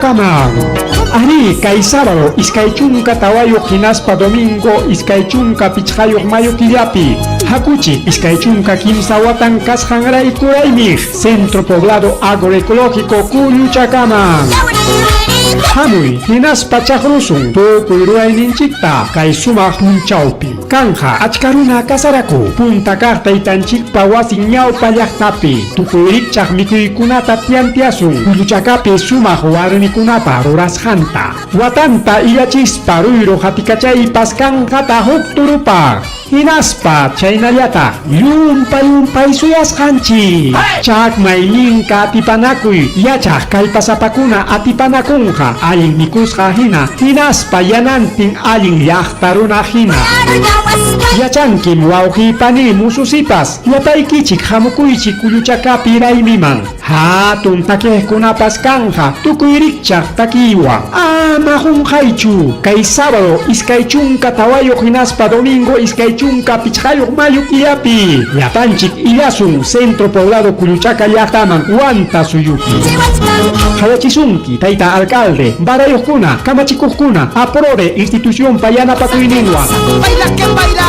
Kaman. Arí, kay sábado 24 hinaspa domingo 25 mayo killapi. Hakuchik 23 watan kasqanrayku raymiq Centro Poblado Agroecológico Kulluchakaman. Hamuy hinaspa chaqrusun tukuy ruwayninchikta kay sumaq punchawpi. Kanja achka runa kasaraku punta kaq taytanchikpa wasin ñawpa llaqtapi. Tukuy rikchaq mikuykunata tiantiasun Kulluchakapi sumaq warmikunapa rurasqanta. Watanta illachispa ruyru hatikachaypas kanqata huk turupa. Hinaspa chaynallataq llumpa llumpay suyasqanchik. Chakmay minka atipanakuy yachaq kallpasapakuna atipanakunqa allin mikusqa hina hinaspa yanantin allin llaqta runa hina. Yachankim wawqiy paniy mususipas Llapaykichik hamukuychik Kulluchakapi raymiman. Hatun takiqkunapas kanqa tukuy rikchaq takiywan. Ama qunqaychu, kay sábado 24 hinaspa domingo 25 mayo killapi llapanchik illasun Centro Poblado Kulluchaka llaqtaman Huanta suyupi. Qawachisunki tayta alcalde, barayuqkuna, kamachikuqkuna, APRODE institucionpa yanapakuyninwan. Baila que baila.